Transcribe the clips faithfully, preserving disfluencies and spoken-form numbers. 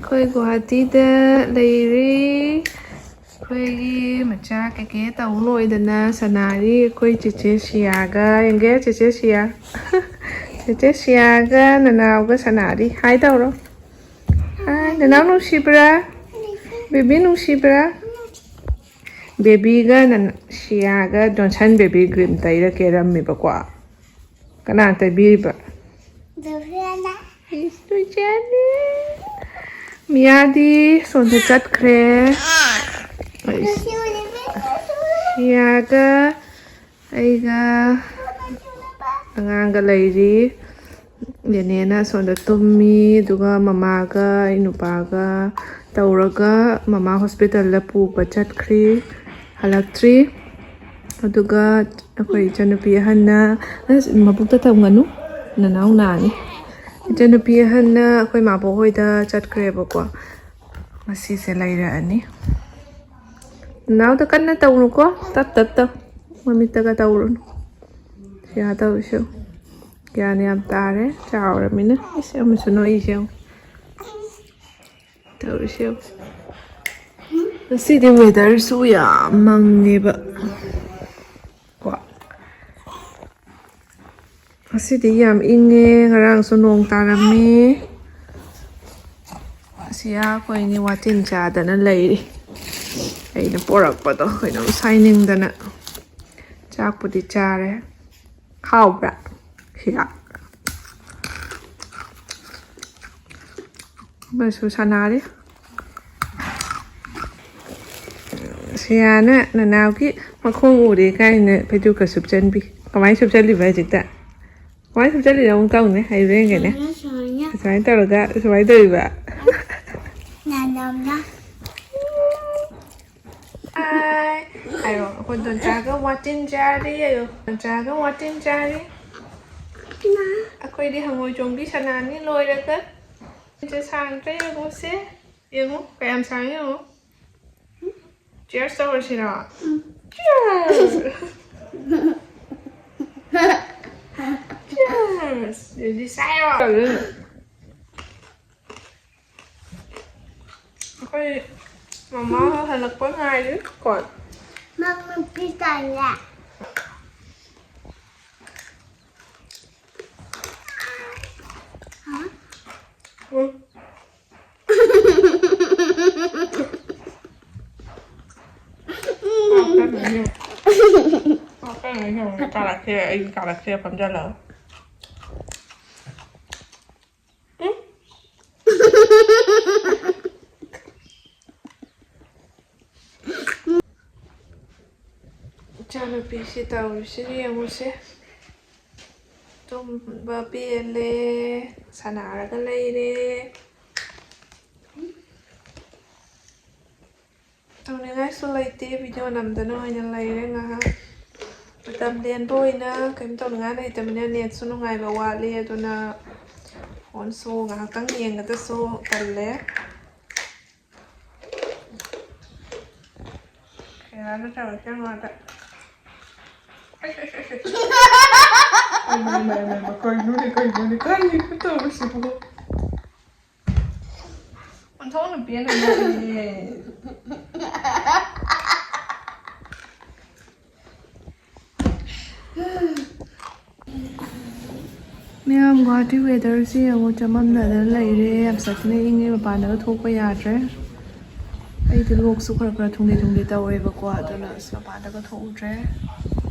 ꯑꯩꯈꯣꯏ ꯒꯨꯍꯥꯇꯤꯗ ꯂꯩꯔꯤ꯫ ꯑꯩꯈꯣꯏꯒꯤ ꯃꯆꯥ ꯀꯩꯀꯩ ꯇꯧ ꯂꯣꯏꯗꯅ ꯁꯥꯟꯅꯔꯤ꯫ ꯑꯩꯈꯣꯏ ꯆꯦꯆꯦ ꯁꯤꯌꯥꯒ, ꯌꯦꯡꯒꯦ ꯆꯦꯆꯦ ꯁꯤꯌꯥ꯫ ꯆꯦꯆꯦ ꯁꯤꯌꯥꯒ ꯅꯅꯥꯎꯒ ꯁꯥꯟꯅꯔꯤ꯫ ꯍꯥꯏ ꯇꯧꯔꯣ꯫ ꯍꯥꯏ, ꯅꯅꯥꯎ ꯅꯨꯡꯁꯤꯕ꯭ꯔꯥ? ꯕꯦꯕꯤ ꯅꯨꯡꯁꯤꯕ꯭ꯔꯥ? ꯕꯦꯕꯤꯒ ꯅꯅ-, ꯁꯤꯌꯥꯒ ꯖꯣꯟꯁꯟ ꯕꯦꯕꯤ ꯀ꯭ꯔꯤꯝ ꯇꯩꯔ ꯀꯦꯔꯝꯃꯦꯕꯀꯣ꯫ ꯀꯅꯥ ꯇꯩꯕꯤꯔꯤꯕ? ꯖꯣꯐꯤꯌꯥꯅ꯫ ꯏꯁ, ꯅꯣꯏ ꯆꯦꯅꯤ꯫ ꯃꯤꯌꯥꯗꯤ ꯁꯣꯝꯗ ꯆꯠꯈ꯭ꯔꯦ꯫ ꯁꯤꯌꯥꯒ ꯑꯩꯒ ꯑꯉꯥꯡꯒ ꯂꯩꯔꯤ꯫ ꯅꯦꯅꯦꯅ ꯑꯁꯣꯝꯗ ꯇꯨꯝꯃꯤ, ꯑꯗꯨꯒ ꯃꯃꯥꯒ ꯑꯩ ꯅꯨꯄꯥꯒ ꯇꯧꯔꯒ ꯃꯃꯥ ꯍꯣꯁꯄꯤꯇꯥꯜꯗ ꯄꯨꯕ ꯆꯠꯈ꯭ꯔꯤ, ꯍꯜꯂꯛꯇ꯭ꯔꯤ꯫ ꯑꯗꯨꯒ ꯑꯩꯈꯣꯏ ꯏꯆꯟꯅꯨꯄꯤ ꯑꯍꯟꯅ, ꯑꯁ, ꯃꯕꯨꯛꯇ ꯇꯝꯒꯅꯨ, ꯅꯅꯥꯎ ꯅꯥꯅꯤ꯫ ꯏꯆꯟꯅꯨꯄꯤ ꯑꯍꯟꯅ ꯑꯩꯈꯣꯏ ꯃꯥꯕꯣꯛ ꯍꯣꯏꯗ ꯆꯠꯈ꯭ꯔꯦꯕꯀꯣ꯫ ꯉꯁꯤꯁꯦ ꯂꯩꯔꯛꯑꯅꯤ꯫ ꯅꯅꯥꯎꯗ ꯀꯟꯅ ꯇꯧꯅꯨꯀꯣ, ꯇꯞ ꯇꯞ ꯇꯧ꯫ ꯃꯃꯤꯠꯇꯒ ꯇꯧꯔꯨꯅꯨ꯫ ꯁꯤꯌꯥ ꯇꯧꯔꯤꯁꯦ ꯌꯦꯡꯉꯨ꯫ ꯒ꯭ꯌꯥꯟ ꯌꯥꯝ ꯇꯥꯔꯦ, ꯆꯥꯎꯔꯃꯤꯅ꯫ ꯏꯁ, ꯑꯃꯁꯨ ꯅꯣꯛꯏꯁꯦ ꯌꯦꯡꯉꯨ꯫ ꯇꯧꯔꯤꯁꯦ ꯌꯦꯡꯉꯨ꯫ ꯉꯁꯤꯗꯤ ꯋꯦꯗꯔꯁꯨ ꯌꯥꯝ ꯃꯪꯉꯦꯕ꯫ ꯀꯣ꯫ ꯉꯁꯤꯗꯤ ꯌꯥꯝ ꯏꯪꯉꯦ, ꯉꯔꯥꯡꯁꯨ ꯅꯣꯡ ꯇꯥꯔꯝꯃꯤ꯫ ꯑꯁꯤꯌꯥ ꯑꯩꯈꯣꯏꯅꯤ ꯋꯥꯇꯤꯟ ꯆꯥꯗꯅ ꯂꯩꯔꯤ꯫ ꯑꯩꯅ ꯄꯣꯔꯛꯄꯗꯣ ꯀꯩꯅꯣꯝ ꯁꯥꯏꯅꯤꯡꯗꯅ꯫ ꯆꯥꯛꯄꯨꯗꯤ ꯆꯥꯔꯦ꯫ ꯍꯥꯎꯕ꯭ꯔꯥ? ꯁꯤꯌꯥ꯫ ꯑꯃꯁꯨ ꯁꯥꯟꯅꯔꯤ꯫ ꯁꯤꯌꯥꯅ ꯅꯅꯥꯎꯒꯤ ꯃꯈꯣꯡ ꯎꯔꯦ ꯀꯥꯏꯅ ꯐꯩꯖꯨꯞꯀ ꯁꯨꯞꯆꯟꯕꯤ꯫ ꯀꯃꯥꯏꯅ ꯁꯨꯞꯆꯜꯂꯤꯕ ꯍꯧꯖꯤꯛꯇ? ꯀꯃꯥꯏꯅ ꯁꯨꯞꯆꯜꯂꯤꯅꯣ ꯑꯃꯨꯛ ꯇꯧꯅꯦ, ꯍꯩꯕ꯭ꯔꯥ ꯌꯦꯡꯒꯦꯅꯦ꯫ ꯁꯨꯃꯥꯏꯅ, ꯁꯨꯃꯥꯏꯅ꯫ ꯁꯨꯃꯥꯏꯅ ꯇꯧꯔꯒ ꯁꯨꯃꯥꯏꯅ ꯇꯧꯔꯤꯕ꯫ ꯅꯥꯅꯝꯅ꯫ ꯍꯥꯏ꯫ ꯍꯥꯏꯔꯣ, ꯑꯩꯈꯣꯏ ꯗꯣꯟꯆꯥꯒ ꯋꯥꯇꯤꯟ ꯆꯥꯔꯤ ꯍꯥꯏꯌꯣ꯫ ꯗꯣꯟꯆꯥꯒ ꯋꯥꯇꯤꯟ ꯆꯥꯔꯤ꯫ ꯑꯩꯈꯣꯏꯗꯤ ꯍꯪꯉꯣꯏ ꯆꯣꯡꯕꯤ ꯁꯅꯥꯅꯤ ꯂꯣꯏꯔꯒ꯫ ꯁꯦ ꯁꯥꯡꯗ꯭ꯔꯥ ꯌꯦꯡꯉꯨꯁꯦ꯫ ꯌꯦꯡꯉꯨ, ꯀꯌꯥꯝ ꯁꯥꯡꯉꯤ ꯌꯦꯡꯉꯨ꯫ Cheers ꯇꯧꯔꯁꯤꯔꯣ? Cheers! Cheers! ꯑꯗꯨꯗꯤ ꯆꯥꯏꯔꯣ? ꯑꯩꯈꯣꯏ ꯃꯃꯥ ꯍꯜꯂꯛꯄ ꯉꯥꯏꯔꯤ ꯀꯣ꯫ ꯃꯃꯥ ꯄꯤꯖꯔꯦ꯫ ꯎꯝ꯫ ꯀꯥꯔꯛꯁꯦ, ꯑꯩꯒꯤ ꯀꯥꯔꯛꯁꯦ ꯐꯝꯖꯜꯂꯒ꯫ ꯎꯝ꯫ ꯏꯆꯥꯅꯨꯄꯤꯁꯤ ꯇꯧꯔꯤꯁꯤ ꯌꯦꯡꯉꯨꯁꯦ꯫ ꯇꯨꯝꯕ ꯄꯦꯜꯂꯦ, ꯁꯥꯟꯅꯔꯒ ꯂꯩꯔꯦ꯫ ꯇꯧꯅꯤꯡꯉꯥꯏꯁꯨ ꯂꯩꯇꯦ, video ꯅꯝꯗꯅ ꯑꯣꯏꯅ ꯂꯩꯔꯦ ꯉꯥꯏꯍꯥꯛ꯫ ꯃꯇꯝ ꯂꯦꯟꯕ ꯑꯣꯏꯅ ꯀꯔꯤꯝ ꯇꯧꯅꯤꯡꯉꯥꯏ ꯂꯩꯇꯕꯅꯤꯅ, netꯁꯨ ꯅꯨꯡꯉꯥꯏꯕ ꯋꯥꯠꯂꯤ, ꯑꯗꯨꯅ phoneꯁꯨ ꯉꯥꯏꯍꯥꯛꯇꯪ ꯌꯦꯡꯒꯗꯁꯨ ꯇꯜꯂꯦ꯫ ꯀꯌꯥꯗ ꯇꯧꯔꯛꯀꯦ ꯃꯥꯗ꯫ ꯑꯩꯁ, ꯑꯩꯁ, ꯑꯩꯁ, ꯑꯩꯁ꯫ ꯀꯩꯅꯣꯅꯦ, ꯀꯩꯅꯣꯅꯦ, ꯀꯩꯅꯣꯅꯦ, ꯀꯔꯤꯅꯣ ꯇꯧꯔꯤꯁꯤꯕꯣ? ꯑꯣꯟꯊꯣꯛꯅ ꯄꯦꯟꯅ ꯅꯣꯛꯏꯌꯦ꯫ ꯃꯌꯥꯝ, ꯒꯨꯋꯥꯍꯥꯇꯤ weatherꯁꯦ ꯌꯦꯡꯉꯣ, ꯆꯃꯝꯅꯗꯅ ꯂꯩꯔꯦ꯫ ꯌꯥꯝ ꯁꯥꯊꯤꯅ ꯏꯪꯉꯦ, ꯃꯄꯥꯟꯗꯒ ꯊꯣꯛꯄ ꯌꯥꯗ꯭ꯔꯦ꯫ ꯑꯩꯗꯤ ꯂꯣꯛꯁꯨ ꯈꯔ ꯈꯔ ꯊꯨꯡꯂꯤ ꯊꯨꯡꯂꯤ ꯇꯧꯋꯦꯕꯀꯣ, ꯑꯗꯨꯅ ꯑꯁ ꯃꯄꯥꯟꯗꯒ ꯊꯣꯛꯎꯗ꯭ꯔꯦ꯫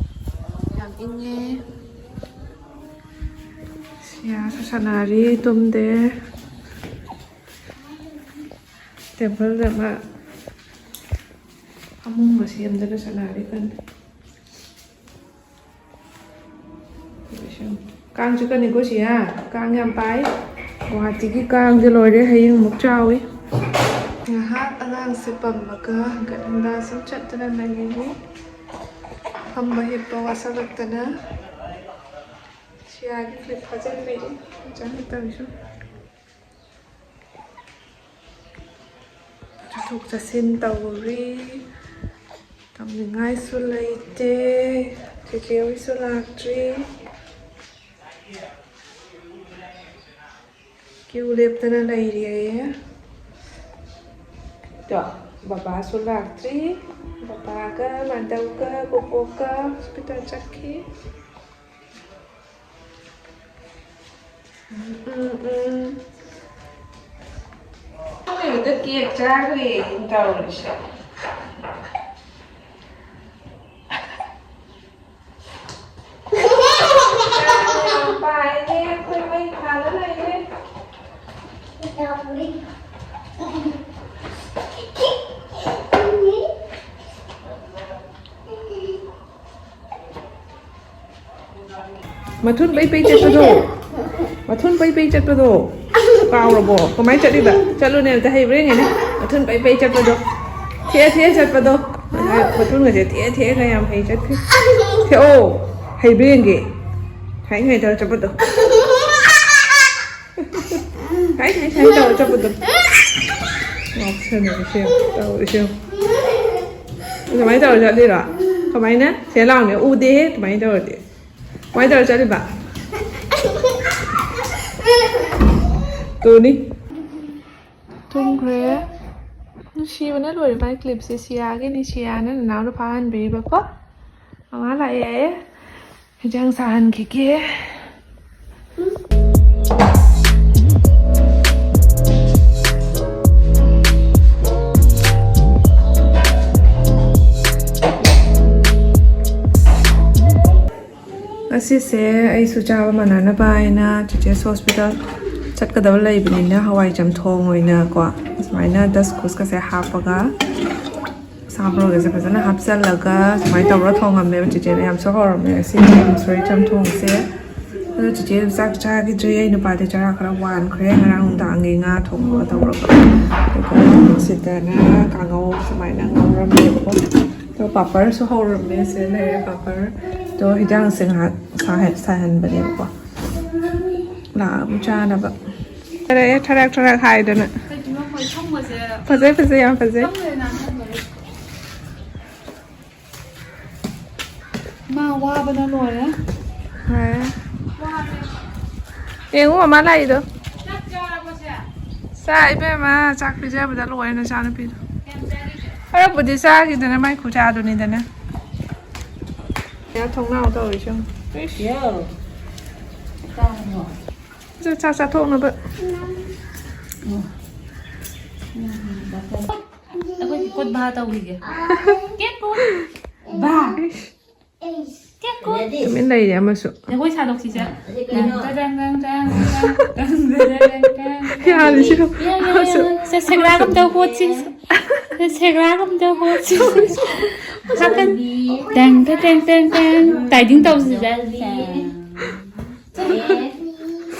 ꯌꯥꯝ ꯏꯪꯉꯦ꯫ ꯁꯤꯌꯥꯁꯨ ꯁꯥꯟꯅꯔꯤ, ꯇꯨꯝꯗꯦ꯫ Tableꯗ ꯃꯥ ꯑꯃꯨꯟꯕ ꯁꯦꯝꯗꯅ ꯁꯥꯟꯅꯔꯤ ꯀꯟꯅ꯫ ꯀꯥꯡ ꯆꯤꯛꯀꯅꯤꯀꯣ ꯁꯤꯌꯥ, ꯀꯥꯡ ꯌꯥꯝ ꯄꯥꯏ꯫ ꯒꯨꯋꯥꯍꯥꯇꯤꯒꯤ ꯀꯥꯡꯁꯦ ꯂꯣꯏꯔꯦ, ꯍꯌꯦꯡꯃꯨꯛ ꯆꯥꯎꯏ꯫ ꯉꯥꯏꯍꯥꯛ ꯑꯉꯥꯡꯁꯦ ꯄꯝꯃꯒ ꯍꯪꯒꯠ ꯍꯟꯗꯥ ꯁꯨꯝ ꯆꯠꯇꯅ ꯂꯩꯔꯤꯅꯤ꯫ ꯐꯝꯕ ꯍꯤꯞꯄ ꯋꯥꯁꯜꯂꯛꯇꯅ ꯁꯤꯌꯥꯒꯤ clip ꯐꯥꯖꯤꯟꯕꯤꯔꯤ꯫ ꯆꯪꯉꯛꯇꯕꯤꯁꯨ꯫ ꯆꯠꯊꯣꯛ ꯆꯠꯁꯤꯟ ꯇꯧꯔꯤ꯫ ꯇꯧꯅꯤꯡꯉꯥꯏꯁꯨ ꯂꯩꯇꯦ꯫ ꯆꯦꯆꯦ ꯍꯣꯏꯁꯨ ꯂꯥꯛꯇ꯭ꯔꯤ꯫ Queue ꯂꯦꯞꯇꯅ ꯂꯩꯔꯤ ꯑꯩ꯫ ꯇꯣ, ꯕꯕꯥꯁꯨ ꯂꯥꯛꯇ꯭ꯔꯤ꯫ ꯕꯕꯥꯒ ꯃꯥꯙꯕꯒ ꯕꯣꯕꯣꯛꯀ ꯍꯣꯁꯄꯤꯇꯥꯜ ꯆꯠꯈꯤ꯫ ꯎꯝ, ꯎꯝ, ꯎꯝ꯫ ꯈꯪꯗꯦꯗ, ꯀꯦꯛ ꯆꯥꯈ꯭ꯔꯦ ꯇꯧꯔꯤꯁꯦ꯫ ꯌꯥꯝ ꯄꯥꯏꯅꯦ, ꯑꯩꯈꯣꯏ ꯃꯩ ꯊꯥꯜꯂ ꯂꯩꯔꯦ꯫ ꯃꯊꯨꯟ ꯄꯩ ꯄꯩ ꯆꯠꯄꯗꯣ, ꯃꯊꯨꯟ ꯄꯩ ꯄꯩ ꯆꯠꯄꯗꯣ ꯀꯥꯎꯔꯕꯣ? ꯀꯃꯥꯏꯅ ꯆꯠꯂꯤꯕ? ꯆꯠꯂꯨꯅꯦ, ꯑꯝꯇ ꯍꯩꯕ꯭ꯔꯥ ꯌꯦꯡꯒꯦꯅꯦ꯫ ꯃꯊꯨꯟ ꯄꯩ ꯄꯩ ꯆꯠꯄꯗꯣ, ꯊꯦꯛꯑ ꯊꯦꯛꯑ ꯆꯠꯄꯗꯣ꯫ ꯃꯊꯨꯟꯒꯁꯦ ꯊꯦꯛꯑ ꯊꯦꯛꯑꯒ ꯌꯥꯝ ꯍꯩ ꯆꯠꯈ꯭ꯔꯦ꯫ ꯊꯦꯛꯑꯣ, ꯍꯩꯕ꯭ꯔꯥ ꯌꯦꯡꯒꯦ꯫ ꯁꯨꯃꯥꯏꯅ ꯁꯨꯃꯥꯏꯅ ꯇꯧꯔ ꯆꯠꯄꯗꯣ꯫ ꯁꯨꯃꯥꯏꯅ ꯁꯨꯃꯥꯏꯅ ꯁꯨꯃꯥꯏꯅ ꯇꯧꯔ ꯆꯠꯄꯗꯣ꯫ ꯉꯥꯎꯁꯟꯅꯕꯁꯦ ꯌꯦꯡꯉꯨ, ꯇꯧꯔꯤꯁꯦ ꯌꯦꯡꯉꯨ꯫ ꯑꯗꯨꯃꯥꯏꯅ ꯇꯧꯔ ꯆꯠꯂꯤꯔꯣ? ꯀꯃꯥꯏꯅ? ꯁꯦ ꯂꯥꯎꯅꯦ, ꯎꯗꯦꯍꯦ ꯑꯗꯨꯃꯥꯏꯅ ꯇꯧꯔꯗꯤ꯫ ꯀꯃꯥꯏꯅ ꯇꯧꯔ ꯆꯠꯂꯤꯕ? ꯇꯨꯅꯤ꯫ ꯇꯨꯝꯈ꯭ꯔꯦ꯫ ꯅꯨꯡꯁꯤꯕꯅ ꯂꯣꯏꯔꯦ ꯃꯥꯏ ꯀ꯭ꯂꯤꯞꯁꯦ꯫ ꯁꯤꯌꯥꯒꯤꯅꯤ, ꯁꯤꯌꯥꯅ ꯅꯅꯥꯎꯅ ꯐꯥꯍꯟꯕꯤꯔꯤꯕꯀꯣ꯫ ꯃꯃꯥ ꯂꯥꯛꯑꯦ꯫ ꯍꯤꯟꯖꯥꯡ ꯁꯥꯍꯟꯈꯤꯒꯦ꯫ ꯉꯁꯤꯁꯦ ꯑꯩꯁꯨ ꯆꯥꯕ ꯃꯥꯟꯅꯅꯕ ꯍꯥꯏꯅ ꯆꯤꯆꯦꯁꯨ ꯍꯣꯁꯄꯤꯇꯥꯜ ꯆꯠꯀꯗꯕ ꯂꯩꯕꯅꯤꯅ ꯍꯋꯥꯏ ꯆꯝꯊꯣꯡ ꯑꯣꯏꯅꯀꯣ ꯁꯨꯃꯥꯏꯅ ꯗꯁꯀꯨꯁꯀꯁꯦ ꯍꯥꯞꯄꯒ ꯁꯥ ꯃꯔꯣꯏꯒꯁꯦ ꯐꯖꯅ ꯍꯥꯞꯆꯜꯂꯒ ꯁꯨꯃꯥꯏꯅ ꯇꯧꯔ ꯊꯣꯡꯉꯝꯃꯦꯕ ꯆꯤꯆꯦꯅ꯫ ꯌꯥꯝꯁꯨ ꯍꯥꯎꯔꯝꯃꯦ ꯉꯁꯤꯒꯤ ꯃꯨꯁꯣꯔꯤ ꯆꯝꯊꯣꯡꯁꯦ꯫ ꯑꯗꯣ ꯆꯤꯆꯦ ꯆꯥꯛ ꯆꯥꯈꯤꯗ꯭ꯔꯤ꯫ ꯑꯩ ꯅꯨꯄꯥꯗꯤ ꯆꯔꯥ ꯈꯔ ꯋꯥꯟꯈ꯭ꯔꯦ ꯉꯔꯥꯡ ꯅꯨꯡꯗꯥꯡꯒꯤ ꯉꯥ ꯊꯣꯡꯕꯒ ꯇꯧꯔꯒ꯫ ꯑꯗꯨꯒ ꯁꯤꯗꯅ ꯀꯥꯡꯉꯧ ꯁꯨꯃꯥꯏꯅ ꯉꯧꯔꯝꯃꯦꯕꯀꯣ꯫ ꯑꯗꯣ ꯄꯥꯄꯔꯁꯨ ꯍꯧꯔꯝꯃꯦ꯫ ꯁꯤꯗ ꯂꯩꯔꯦ ꯄꯥꯄꯔ꯫ ꯑꯗꯣ ꯍꯤꯟꯖꯥꯡꯁꯦ ꯉꯥꯏꯍꯥꯛ ꯁꯥꯍꯟ-, ꯁꯥꯍꯟꯕꯅꯦꯕꯀꯣ꯫ ꯂꯥꯛꯑꯕ ꯆꯥꯅꯕ꯫ ꯊꯔꯛ ꯊꯔꯛ ꯍꯥꯏꯗꯅ꯫ ꯀꯩꯒꯤꯅꯣ ꯃꯣꯏ ꯁꯝꯒꯁꯦ ꯐꯖꯩ, ꯐꯖꯩ, ꯌꯥꯝ ꯐꯖꯩ꯫ ꯁꯝꯒꯁꯦ ꯅꯥꯟꯊꯟꯕꯒꯤ꯫ ꯃꯥ ꯋꯥꯕꯅ ꯂꯣꯏꯔꯦ꯫ ꯍꯣꯏ꯫ ꯋꯥꯔꯦ꯫ ꯌꯦꯡꯉꯨ ꯃꯃꯥ ꯂꯥꯛꯏꯗꯣ꯫ ꯆꯥꯛ ꯆꯥꯔꯕꯣ ꯁꯦ? ꯆꯥ ꯏꯕꯦꯝꯃ, ꯆꯥꯛ ꯄꯤꯖꯕꯗ ꯂꯣꯏꯔꯦ ꯅꯆꯥꯅꯨꯄꯤꯗꯣ꯫ ꯈꯔꯕꯨꯗꯤ ꯆꯥꯈꯤꯗꯅ ꯃꯥꯏ ꯈꯨꯆꯥꯗꯨꯅꯤꯗꯅ꯫ ꯌꯥ ꯊꯣꯡꯅꯥꯎ ꯇꯧꯔꯤꯁꯦ ꯌꯦꯡꯉꯨ꯫ ꯏꯁ꯫ ꯌꯥꯎ꯫ ꯆꯥꯛ ꯆꯥ ꯆꯥꯊꯣꯛꯅꯕ꯫ ꯑꯩꯈꯣꯏ ꯀꯣꯠ ꯚꯥ ꯇꯧꯈꯤꯒꯦ꯫ ꯀꯦꯠ ꯀꯣꯠ꯫ ꯚꯥ꯫ ꯏꯁ꯫ ꯀꯦꯠ ꯀꯣꯠ꯫ ꯇꯨꯃꯤꯟ ꯂꯩꯔꯦ ꯑꯃꯁꯨ꯫ ꯖꯒꯣꯏ ꯁꯥꯗꯣꯛꯁꯤꯁꯦ꯫ ꯑꯁꯤ ꯀꯩꯅꯣ? ꯇꯪ ꯇꯪ ꯇꯪ ꯇꯪ ꯇꯪ ꯇꯪ ꯇꯪ ꯇꯪ꯫ ꯌꯥꯔꯦ ꯁꯤꯔꯣ꯫ ꯌꯥ, ꯌꯥ, ꯌꯥ꯫ ꯑꯃꯁꯨ꯫ ꯁꯦ, ꯁꯦꯒ꯭ꯔꯥꯛ ꯑꯝꯇ ꯍꯣꯠꯁꯤ꯫ ꯁꯦ, ꯁꯦꯒ꯭ꯔꯥꯛ ꯑꯝꯇ ꯍꯣꯠꯁꯤ꯫ ꯁꯥꯀꯟ꯫ ꯇꯪ ꯇꯪ ꯇꯪ ꯇꯪ ꯇꯪ꯫ ꯇꯥꯏꯗꯤꯡ ꯇꯧꯁꯤꯗ꯫ ꯁꯦ꯫ ꯁꯦ꯫ ꯑꯦ꯫ ꯇꯪ ꯇꯪ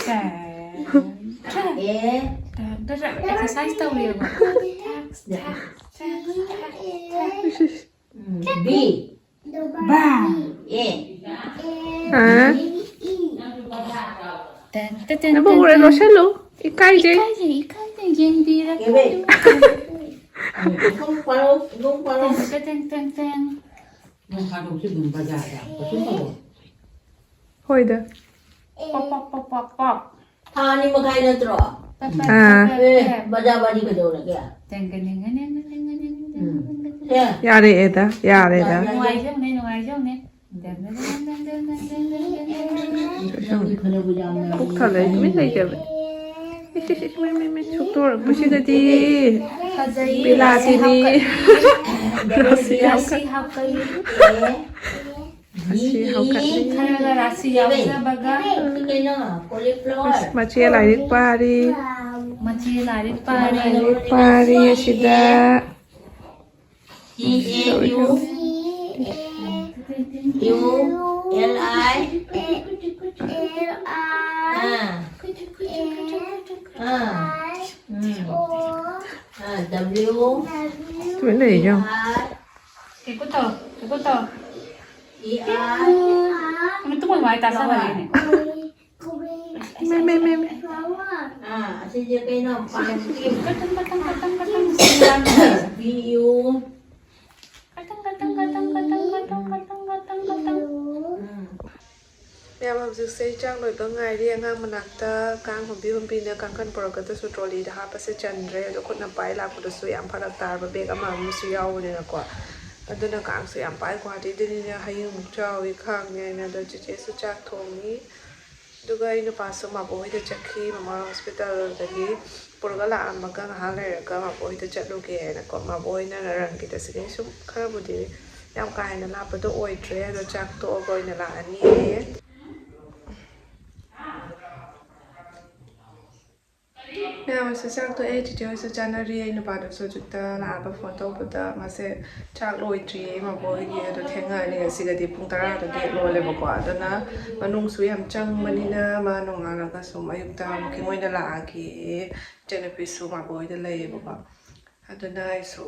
ꯇꯪ꯫ ꯑꯦꯛꯁꯔꯁꯥꯏꯁ ꯇꯧꯔꯤꯑꯕ꯫ ꯊꯛ, ꯊꯛ, ꯊꯛ, ꯊꯛ, ꯊꯛ꯫ ꯕꯤ꯫ ꯕꯥ꯫ ꯑꯦ꯫ ꯑꯥ꯫ ꯇꯟ, ꯇꯟ, ꯇꯟ, ꯅꯕꯨꯡ ꯇꯟ, ꯎꯔꯦ ꯇꯟ꯫ ꯂꯣꯠꯁꯜꯂꯨ꯫ ꯏꯀꯥꯏꯖꯩ꯫ ꯏꯀꯥꯏꯖꯩ, ꯏꯀꯥꯏꯖꯩ, ꯌꯦꯡꯕꯤꯔꯛꯀꯅꯨ꯫ ꯀꯦꯕꯦ꯫ ꯏꯕꯨꯡ ꯄꯥꯔꯣ, ꯏꯕꯨꯡ ꯄꯥꯔꯣ꯫ ꯇꯟ, ꯇꯟ, ꯇꯟ, ꯇꯟ꯫ ꯅꯣꯡ ꯐꯥꯗꯣꯛꯁꯨ ꯑꯗꯨꯝ ꯕꯖꯥꯔꯗ ꯀꯩꯁꯨ ꯇꯧꯔꯣꯏ꯫ ꯍꯣꯏꯗ꯫ ꯄꯣꯞ, ꯄꯣꯞ, ꯄꯣꯞ, ꯄꯣꯞ, ꯄꯣꯞ꯫ ꯊꯥ ꯑꯅꯤ ꯃꯈꯥꯏ ꯅꯠꯇ꯭ꯔꯣ? ꯄꯠ, ꯄꯠ, ꯑꯥ꯫ ꯄꯠ, ꯄꯠ, ꯑꯦ, ꯄꯠ꯫ ꯕꯖꯥꯔ ꯋꯥꯔꯤ ꯀꯩꯗꯧꯔꯒꯦ? ꯇꯦꯡ, ꯇꯦꯡ, ꯇꯦꯡ, ꯇꯦꯡ, ꯇꯦꯡ, ꯇꯦꯡ, ꯇꯦꯡ, ꯇꯦꯡ, ꯎꯝ꯫ ꯇꯦꯡ꯫ ꯑꯦ꯫ ꯌꯥꯔꯦꯗ, ꯌꯥꯔꯦꯗ꯫ ꯌꯥꯔꯦ꯫ ꯅꯨꯡꯉꯥꯏꯖꯧꯅꯦ, ꯅꯨꯡꯉꯥꯏꯖꯧꯅꯦ꯫ ꯇꯦꯡ, ꯇꯦꯡ, ꯇꯦꯡ, ꯇꯦꯡ, ꯇꯦꯡ, ꯇꯦꯡ, ꯇꯦꯡ꯫ ꯅꯪꯗꯤ ꯐꯅꯕꯨ ꯌꯥꯝꯅ ꯄꯨꯛ ꯊꯜꯂꯦ, ꯇꯨꯃꯤꯟ ꯂꯩꯖꯕ꯫ ꯏꯁ, ꯏꯁ, ꯏꯁ, ꯃꯩ, ꯃꯩ, ꯃꯩ, ꯁꯨꯛꯇꯣꯔꯛꯄꯁꯤꯗꯗꯤ꯫ ꯐꯖꯩꯌꯦ, ꯕꯤꯂꯥꯇꯤꯅꯤ꯫ ꯔꯥꯁꯤ ꯍꯥꯞꯀꯠꯂꯤ꯫ ꯔꯥꯁꯤ ꯔꯥꯁꯤ ꯍꯥꯞꯀꯠꯂꯤ꯫ ꯍꯥꯞꯀꯠꯂꯤ꯫ ꯑꯦ꯫ ꯑꯁꯤ ꯍꯧꯒꯠꯂꯤ꯫ ꯈꯔ ꯈꯔ ꯔꯥꯁꯤ ꯌꯥꯎꯖꯕꯒ꯫ ꯀꯩꯅꯣ? ꯀꯣꯂꯤꯐ꯭ꯂꯥꯋꯔ꯫ ꯑꯁ, ꯃꯆꯦ ꯂꯥꯏꯔꯤꯛ ꯄꯥꯔꯤ꯫ ꯃꯆꯦ ꯂꯥꯏꯔꯤꯛ ꯄꯥꯔꯤ꯫ ꯂꯥꯏꯔꯤꯛ ꯄꯥꯔꯤ ꯑꯁꯤꯗ꯫ ꯁꯤ ꯑꯦ ꯌꯨ꯫ ꯌꯨ ꯑꯦꯜ ꯑꯥꯏ꯫ ꯑꯥ꯫ ꯑꯥ꯫ ꯎꯝ꯫ ꯑꯥ, ꯗꯕ꯭ꯂꯤꯎ꯫ ꯇꯨꯃꯤꯟ ꯂꯩꯌꯨ꯫ ꯑꯥꯔ꯫ ꯀꯦꯀꯨꯠ ꯇꯧ, ꯀꯦꯀꯨꯠ ꯇꯧ꯫ E R. ꯇꯨꯃꯤꯟ ꯇꯨꯝꯃꯣ, ꯃꯥꯏ ꯇꯥꯁꯜꯂꯛꯑꯦꯅꯦ꯫ ꯃꯦ, ꯃꯦ, ꯃꯦ, ꯃꯦ꯫ ꯑꯥ, ꯑꯁꯤꯁꯦ ꯀꯩꯅꯣ? ꯄꯥꯟꯒꯤ꯫ ꯀꯇꯪ, ꯀꯇꯪ, ꯀꯇꯪ, ꯀꯇꯪ꯫ ꯕꯤ ꯌꯨ꯫ ꯀꯇꯪ, ꯀꯇꯪ, ꯀꯇꯪ꯫ ꯎꯝ꯫ ꯃꯌꯥꯝ, ꯍꯧꯖꯤꯛꯁꯦ ꯑꯩ ꯆꯥꯛ ꯂꯣꯏꯕ ꯉꯥꯏꯔꯤ꯫ ꯑꯉꯥꯡ ꯃꯅꯥꯛꯇ ꯀꯥꯡ ꯍꯨꯝꯕꯤ ꯍꯨꯝꯕꯤꯅ ꯀꯥꯡꯈꯟ ꯄꯨꯔꯛꯀꯗꯁꯨ ꯇ꯭ꯔꯣꯂꯤꯗ ꯍꯥꯞꯄꯁꯦ ꯆꯟꯗ꯭ꯔꯦ꯫ ꯑꯗꯣ ꯈꯨꯠꯅ ꯄꯥꯏ ꯂꯥꯛꯄꯗꯁꯨ ꯌꯥꯝ ꯐꯔꯛ ꯇꯥꯔꯕ, ꯕꯦꯒ ꯑꯃ ꯑꯃꯁꯨ ꯌꯥꯎꯕꯅꯤꯅꯀꯣ꯫ ꯑꯗꯨꯅ ꯀꯥꯡꯁꯨ ꯌꯥꯝ ꯄꯥꯏ꯫ ꯒꯨꯍꯥꯇꯤꯗꯅꯤꯅ ꯍꯌꯤꯡꯃꯨꯛ ꯆꯥꯎꯏ ꯈꯥꯡꯉꯦ ꯍꯥꯏꯅ꯫ ꯑꯗꯣ ꯆꯦꯆꯦꯁꯨ ꯆꯥꯛ ꯊꯣꯡꯉꯤ꯫ ꯑꯗꯨꯒ ꯑꯩ ꯅꯨꯄꯥꯁꯨ ꯃꯥꯕꯣꯛ ꯍꯣꯏꯗ ꯆꯠꯈꯤ꯫ ꯃꯃꯥ ꯍꯣꯁꯄꯤꯇꯥꯜꯗꯒꯤ ꯄꯨꯔꯒ ꯂꯥꯛꯑꯝꯃꯒ ꯉꯥꯏꯍꯥꯛ ꯂꯩꯔꯒ ꯃꯥꯕꯣꯛ ꯍꯣꯏꯗ ꯆꯠꯂꯨꯒꯦ ꯍꯥꯏꯅꯀꯣ꯫ ꯃꯥꯕꯣꯛ ꯍꯣꯏꯅ ꯅꯔꯪꯒꯤꯗ ꯁꯤꯗꯩ ꯁꯨꯝ ꯈꯔꯕꯨꯗꯤ ꯌꯥꯝ ꯀꯥ ꯍꯦꯟꯅ ꯂꯥꯞꯄꯗꯣ ꯑꯣꯏꯗ꯭ꯔꯦ꯫ ꯑꯗꯣ ꯆꯥꯛ ꯇꯣꯛꯑꯒ ꯑꯣꯏꯅ ꯂꯥꯛꯑꯅꯤ ꯍꯥꯏꯌꯦ꯫ ꯃꯌꯥꯝ ꯑꯁꯤ ꯆꯥꯛ ꯇꯣꯛꯑꯦ, ꯆꯤꯆꯦ ꯍꯣꯏꯁꯨ ꯆꯥꯅꯔꯤ꯫ ꯑꯩ ꯅꯨꯄꯥꯗꯨꯁꯨ ꯍꯧꯖꯤꯛꯇ ꯂꯥꯛꯑꯒ ꯐꯣꯟ ꯇꯧꯕꯗ ꯃꯥꯁꯦ ꯆꯥꯛ ꯂꯣꯏꯗ꯭ꯔꯤꯌꯦ ꯃꯕꯣꯛ ꯍꯣꯏꯒꯤ꯫ ꯑꯗꯣ ꯊꯦꯡꯉꯛꯑꯅꯤ, ꯉꯁꯤꯒꯗꯤ ꯄꯨꯡ ꯇꯔꯥꯗ ꯒꯦꯠ ꯂꯣꯜꯂꯦꯕꯀꯣ꯫ ꯑꯗꯨꯅ ꯃꯅꯨꯡꯁꯨ ꯌꯥꯝ ꯆꯪꯕꯅꯤꯅ ꯃꯥ ꯅꯣꯡꯉꯥꯜꯂꯒ ꯁꯨꯝ ꯑꯌꯨꯛꯇ ꯋꯥꯛꯀꯤꯡ ꯑꯣꯏꯅ ꯂꯥꯛꯑꯒꯦ, ꯏꯆꯟꯅꯨꯄꯤꯁꯨ ꯃꯕꯣꯛ ꯍꯣꯏꯗ ꯂꯩꯌꯦꯕꯀꯣ꯫ ꯑꯗꯨꯅ ꯑꯩꯁꯨ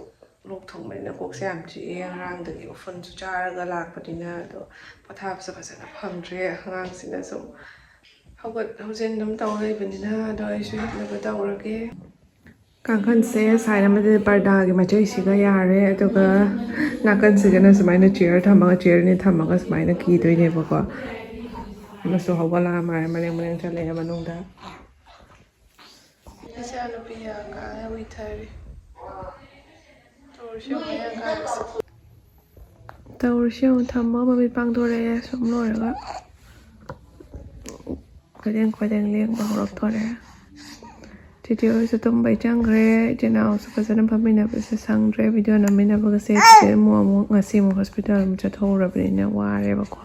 ꯂꯣꯛ ꯊꯨꯡꯕꯅꯤꯅ ꯀꯣꯛꯁꯦ ꯌꯥꯝ ꯆꯤꯛꯑꯦ꯫ ꯉꯔꯥꯡꯗꯒꯤ ꯎꯐꯨꯟꯁꯨ ꯆꯥꯔꯒ ꯂꯥꯛꯄꯅꯤꯅ꯫ ꯑꯗꯣ ꯄꯣꯊꯥꯕꯁꯨ ꯐꯖꯅ ꯐꯪꯗ꯭ꯔꯦ꯫ ꯑꯉꯥꯡꯁꯤꯅ ꯁꯨꯝ ꯍꯧꯒꯠ ꯍꯧꯖꯤꯟ ꯑꯗꯨꯝ ꯇꯧ ꯂꯩꯕꯅꯤꯅ꯫ ꯑꯗꯣ ꯑꯩꯁꯨ ꯍꯤꯞꯅꯕ ꯇꯧꯔꯒꯦ꯫ ꯀꯥꯡꯈꯟꯁꯦ ꯁꯥꯏꯠ ꯑꯃꯗ ꯄꯔꯗꯥꯒꯤ ꯃꯆꯩꯁꯤꯒ ꯌꯥꯔꯦ, ꯑꯗꯨꯒ ꯅꯥꯀꯟꯁꯤꯒꯅ ꯁꯨꯃꯥꯏꯅ ꯆꯤꯌꯔ ꯊꯝꯃꯒ, ꯆꯤꯌꯔ ꯑꯅꯤ ꯊꯝꯃꯒ ꯁꯨꯃꯥꯏꯅ ꯀꯤꯗꯣꯏꯅꯦꯕꯀꯣ꯫ ꯑꯃꯁꯨ ꯍꯧꯒꯠꯂꯛꯑ ꯃꯥꯜꯂꯦ, ꯃꯔꯦꯡ ꯃꯔꯦꯡ ꯆꯠꯂꯛꯑꯦ ꯃꯅꯨꯡꯗ꯫ ꯏꯆꯥꯅꯨꯄꯤ ꯌꯥꯒꯥꯅ ꯎꯏꯊꯔꯤ꯫ ꯇꯧꯔꯤꯁꯤ ꯌꯦꯡꯉꯨ, ꯃꯌꯥ ꯀꯥꯔꯤꯁꯦ꯫ ꯇꯧꯔꯤꯁꯤ ꯌꯦꯡꯉꯨ, ꯊꯝꯃꯣ, ꯃꯃꯤꯠ ꯄꯥꯡꯊꯣꯔꯛꯑꯦ ꯁꯨꯝ ꯂꯣꯏꯔꯒ꯫ ꯀꯣꯏꯂꯦꯡ ꯀꯣꯏꯂꯦꯡ ꯂꯦꯡꯕ ꯍꯧꯔꯛꯇꯣꯔꯦ꯫ ꯆꯤꯆꯦ ꯍꯣꯏꯁꯨ ꯇꯨꯝꯕꯩ ꯆꯪꯈ꯭ꯔꯦ꯫ ꯏꯆꯤꯟ ꯏꯅꯥꯎꯁꯨ ꯐꯖꯅ ꯐꯝꯃꯤꯟꯅꯕꯁꯦ ꯁꯪꯗ꯭ꯔꯦ꯫ ꯚꯤꯗꯤꯑꯣ ꯅꯝꯃꯤꯟꯅꯕꯒꯁꯦ ꯆꯤꯆꯦ ꯑꯃꯨꯛ ꯑꯃꯨꯛ ꯉꯁꯤ ꯑꯃꯨꯛ ꯍꯣꯁꯄꯤꯇꯥꯜ ꯑꯃꯨꯛ ꯆꯠꯊꯣꯛꯎꯔꯕꯅꯤꯅ ꯋꯥꯔꯦꯕꯀꯣ꯫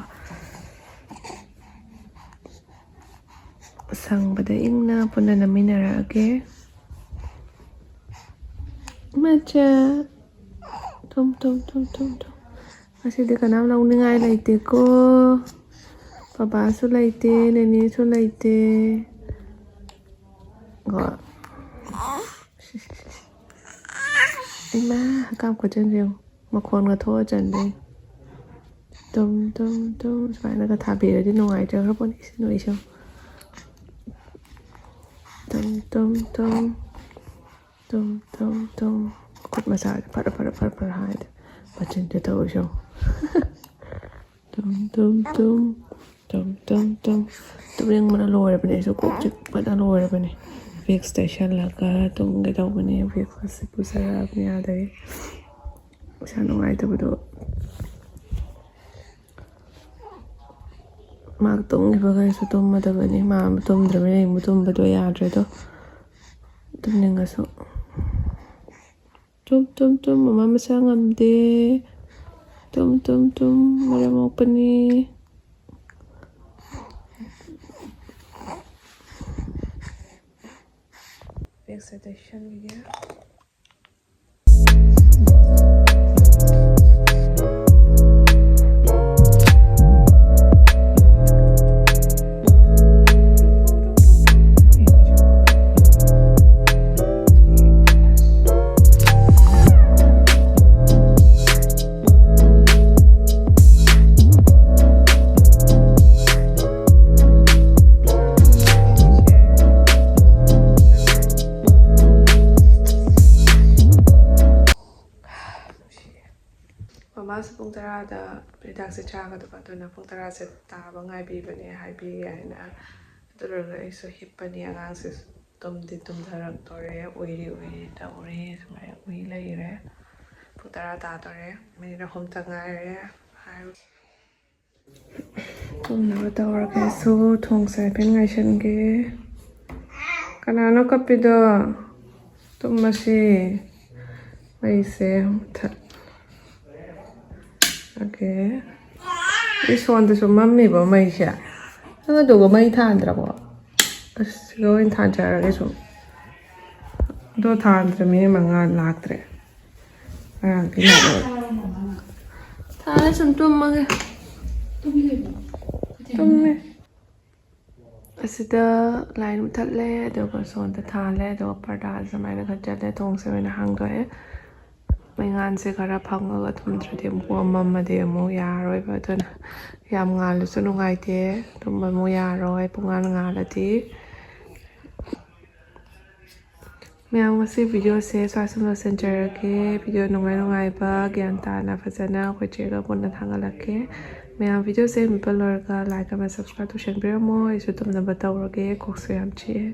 ꯁꯪꯕꯗ ꯏꯪꯅ ꯄꯨꯟꯅ ꯅꯝꯃꯤꯟꯅꯔꯛꯑꯒꯦ꯫ ꯃꯆꯥ꯫ ꯇꯨꯝ, ꯇꯨꯝ, ꯇꯨꯝ, ꯇꯨꯝ, ꯇꯨꯝ꯫ ꯉꯁꯤꯗꯤ ꯀꯅꯥꯝ ꯂꯧꯅꯤꯡꯉꯥꯏ ꯂꯩꯇꯦꯀꯣ꯫ ꯕꯕꯥꯁꯨ ꯂꯩꯇꯦ, ꯅꯦꯅꯦꯁꯨ ꯂꯩꯇꯦ꯫ ꯀꯣ꯫ ꯏꯃꯥ, ꯍꯛꯀꯥꯝ ꯈꯨꯆꯟꯁꯦ ꯌꯦꯡꯉꯨ꯫ ꯃꯈꯣꯟꯒ ꯊꯣꯛꯑ ꯆꯟꯗꯣꯏꯅꯤ꯫ ꯇꯨꯝ, ꯇꯨꯝ, ꯇꯨꯝ꯫ ꯁꯨꯃꯥꯏꯅꯒ ꯊꯥꯕꯤꯔꯗꯤ ꯅꯨꯡꯉꯥꯏꯖꯈ꯭ꯔꯄꯣꯠꯅꯤ ꯏꯁꯤꯡ ꯅꯣꯏꯁꯨ꯫ ꯇꯨꯝ, ꯇꯨꯝ, ꯇꯨꯝ꯫ ꯇꯨꯝ, ꯇꯨꯝ, ꯇꯨꯝ꯫ ꯈꯨꯠ ꯃꯁꯥꯁꯦ ꯐꯔ ꯐꯔ ꯐꯔ ꯐꯔ ꯍꯥꯏꯗ꯫ ꯃꯆꯤꯟꯗ ꯇꯧꯔꯤꯁꯤ ꯌꯦꯡꯉꯨ꯫ ꯇꯨꯝ, ꯇꯨꯝ, ꯇꯨꯝ꯫ ꯇꯨꯝ ꯇꯨꯝ ꯇꯨꯝ꯫ ꯇꯨꯝꯅꯤꯡꯕꯅ ꯂꯣꯏꯔꯕꯅꯦ꯫ ꯑꯩꯁꯨ ꯀꯣꯛ ꯆꯤꯛꯄꯅ ꯂꯣꯏꯔꯕꯅꯦ꯫ ꯋꯤꯛꯁ ꯇꯩꯁꯜꯂꯒ ꯇꯨꯝꯒꯦ ꯇꯧꯕꯅꯦ꯫ ꯋꯤꯛꯁ ꯑꯁꯤ ꯄꯨꯖꯔꯛꯑꯕꯅꯦ ꯑꯗꯒꯤ ꯏꯁꯥ ꯅꯨꯡꯉꯥꯏꯇꯕꯗꯣ꯫ ꯃꯥ ꯇꯨꯝꯈꯤꯕꯈꯩꯁꯨ ꯇꯨꯝꯃꯗꯕꯅꯤ꯫ ꯃꯥ ꯑꯃ ꯇꯨꯝꯗ꯭ꯔꯕꯅꯤꯅ ꯑꯩ ꯑꯃꯨꯛ ꯇꯨꯝꯕꯗꯣ ꯌꯥꯗ꯭ꯔꯦꯗꯣ꯫ ꯇꯨꯝꯅꯤꯡꯉꯁꯨ꯫ ꯇꯨꯝ ꯇꯨꯝ ꯇꯨꯝ꯫ ꯃꯃꯥ ꯃꯆꯥ ꯉꯝꯗꯦ꯫ ꯇꯨꯝ ꯇꯨꯝ ꯇꯨꯝ꯫ ꯃꯔꯝ ꯃꯣꯛꯄꯅꯤ꯫ ꯋꯤꯛꯁ ꯇꯩꯁꯟꯈꯤꯒꯦ꯫ ꯃꯃꯥꯁꯨ ꯄꯨꯡ ꯇꯔꯥꯗ ꯍꯤꯗꯥꯛꯁꯦ ꯆꯥꯒꯗꯕ, ꯑꯗꯨꯅ ꯄꯨꯡ ꯇꯔꯥꯁꯦ ꯇꯥꯕ ꯉꯥꯏꯕꯤꯕꯅꯦ ꯍꯥꯏꯕꯤꯒꯦ ꯍꯥꯏꯅ꯫ ꯑꯗꯨ ꯂꯣꯏꯔꯒ ꯑꯩꯁꯨ ꯍꯤꯞꯄꯅꯤ꯫ ꯑꯉꯥꯡꯁꯤꯁꯨ ꯇꯨꯝꯗꯤ ꯇꯨꯝꯊꯔꯛꯇꯣꯔꯦ, ꯎꯏꯔꯤ ꯎꯏꯔꯤ ꯇꯧꯔꯤ, ꯁꯨꯃꯥꯏꯅ ꯎꯏ ꯂꯩꯔꯦ꯫ ꯄꯨꯡ ꯇꯔꯥ ꯇꯥꯗꯣꯔꯦ, ꯃꯤꯅꯤꯠ ꯑꯍꯨꯝꯇ ꯉꯥꯏꯔꯦ꯫ ꯍꯥꯏ-, ꯇꯨꯝꯅꯕ ꯇꯧꯔꯒꯦ꯫ ꯑꯩꯁꯨ ꯊꯣꯡꯁꯦ ꯍꯥꯏꯐꯦꯠ ꯉꯥꯏꯁꯟꯒꯦ꯫ ꯀꯅꯥꯅꯣ ꯀꯞꯄꯤꯗꯣ? ꯇꯨꯝꯃꯁꯤ꯫ ꯃꯩꯁꯦ ꯃꯨꯊꯠ-, ꯑꯣꯀꯦ꯫ ꯏꯁꯣꯟꯗꯁꯨ ꯃꯝꯃꯤꯕꯣ ꯃꯩꯁꯦ? ꯅꯪ ꯑꯗꯨꯒ ꯃꯩ ꯊꯥꯟꯗ꯭ꯔꯕꯣ? ꯑꯁ, ꯁꯤꯒ ꯑꯣꯏꯅ ꯊꯥꯟꯖꯔꯒꯦ ꯁꯨꯝ꯫ ꯑꯗꯣ ꯊꯥꯟꯗ꯭ꯔꯦ, ꯃꯤꯅꯤꯠ ꯃꯉꯥ ꯂꯥꯛꯇ꯭ꯔꯦ꯫ ꯉꯔꯥꯡꯗꯤ ꯂꯥꯛꯑꯦ꯫ ꯊꯥꯔꯦ ꯁꯨꯝ ꯇꯨꯝꯃꯒꯦ꯫ ꯇꯨꯝꯃꯦ꯫ ꯑꯁꯤꯗ ꯂꯥꯏꯠ ꯃꯨꯊꯠꯂꯦ, ꯑꯗꯨꯒ ꯁꯣꯝꯗ ꯊꯥꯜꯂꯦ, ꯑꯗꯨꯒ ꯄꯔꯗꯥꯁꯦ ꯁꯨꯃꯥꯏꯅ ꯈꯟꯖꯜꯂꯦ, ꯊꯣꯡꯁꯦ ꯑꯣꯏꯅ ꯍꯥꯡꯗꯣꯛꯑꯦ꯫ ꯃꯩꯉꯥꯟꯁꯦ ꯈꯔ ꯐꯪꯉꯒ ꯊꯨꯝꯗ꯭ꯔꯗꯤ ꯑꯃꯨꯛ, ꯄꯨꯡꯃꯝ ꯃꯝꯃꯗꯤ ꯑꯃꯨꯛ ꯌꯥꯔꯔꯣꯏꯕ, ꯑꯗꯨꯅ ꯌꯥꯝ ꯉꯥꯜꯂꯁꯨ ꯅꯨꯡꯉꯥꯏꯇꯦ, ꯇꯨꯝꯕ ꯑꯃꯨꯛ ꯌꯥꯔꯣꯏ ꯄꯨꯡꯉꯥꯟ ꯉꯥꯜꯂꯗꯤ꯫ ꯃꯌꯥꯝ, ꯉꯁꯤ ꯚꯤꯗꯤꯑꯣꯁꯦ ꯁ꯭ꯋꯥꯏ ꯁꯨꯝ ꯂꯣꯏꯁꯤꯟꯖꯔꯒꯦ꯫ ꯚꯤꯗꯤꯑꯣ ꯅꯨꯡꯉꯥꯏ ꯅꯨꯡꯉꯥꯏꯕ, ꯒ꯭ꯌꯥꯟ ꯇꯥꯅ ꯐꯖꯅ ꯑꯩꯈꯣꯏ ꯆꯦꯒ ꯄꯨꯟꯅ ꯊꯥꯒꯠꯂꯛꯀꯦ꯫ ꯃꯌꯥꯝ ꯚꯤꯗꯤꯑꯣꯁꯦ ꯌꯦꯡꯕꯤꯕ ꯂꯣꯏꯔꯒ ꯂꯥꯏꯛ ꯑꯃ ꯁꯕꯁꯀ꯭ꯔꯥꯏꯕ ꯇꯧꯁꯟꯕꯤꯔꯝꯃꯣ꯫ ꯑꯩꯁꯨ ꯇꯨꯝꯅꯕ ꯇꯧꯔꯒꯦ, ꯀꯣꯛꯁꯨ ꯌꯥꯝ ꯆꯤꯛꯑꯦ꯫